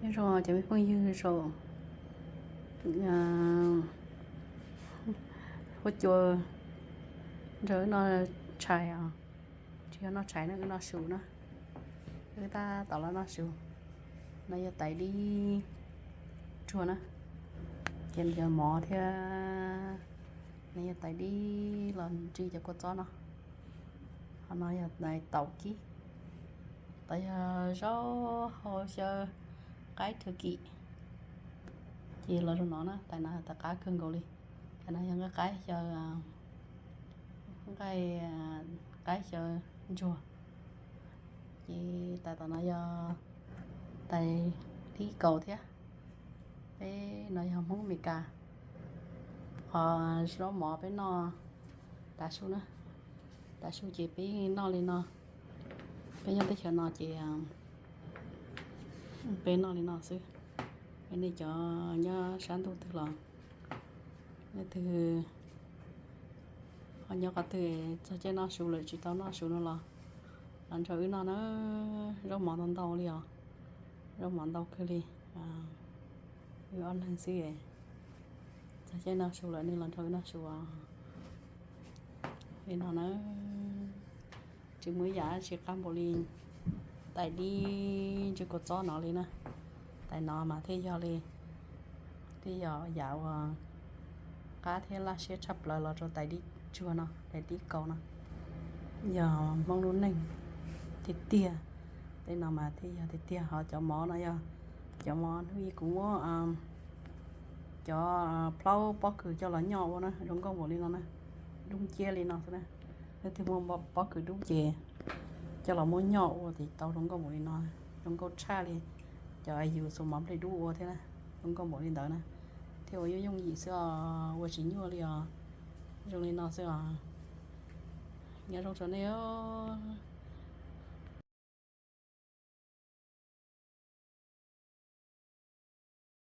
Nyob zoo cov me phooj ywg, zaum huab cua nrog wb noj tshais os. Tsis yog noj tshais na, wb noj su na. Wb tab tom los noj su. No yog tais dib tsuag na, ces cov mov thiab. No yog tais dib los ntsib cov kua txob no. Ho no yog tais taum kib. Tais yog zaub hau xyaw qaib Turkey. Ces los rau no na, tais no tais qab kawg nkaus li. Tais no yog nqaij qaib xyaw, nqaij qaib xyaw ntsuag. Ces tais tom no yog tais dib kaus thiab. Peb no yog Hmoob Amelikas. Qhov zaub mov peb noj tav su na, tav su ces peb noj li no. Peb nyob teb chaws no ces peb noj li no xwb. Es nej cov nyob sab ntuj twg los, nej twg ho nyob qhov twg txog caij noj su lawm tsis tau noj su no los, los nrog wb noj na. Zaub mov ntau ntau li os, zaub mov ntau kawg li. Wb ob leeg xwb, txog caij noj su lawm nej los nrog wb noj su os. Li no na, tsis muaj ib yam tsis qab npaum li tais dib ntsib kua txob no li na. Tais no mas thiaj yog li, thiaj yog yam uas qab thiab laj siab tshaj plaws los rau tais dib tsuag no, tais dib kaus no. Yog Hmoob lub neej tiag tiag, tej no mas thiaj yog tiag tiag. Ho cov mov no yog cov mov hnub ib kuv muab cov plaub pob kws coj los nyoj ua na, zoo nkauj npaum li no na, dub nciab li no xwb na. Leej twg muaj pob kws dub ces coj los muab nyoj ua ces tau zoo nkauj npaum li no, zoo nkauj tshaj li cov yus xuas mov nplej dub ua thiab na, zoo nkauj npaum li ntawd na. Thiab ua yooj yooj yim xwb os, ua tsis nyuaj li os, zoo li no xwb os. Nyob zoo rau nej os.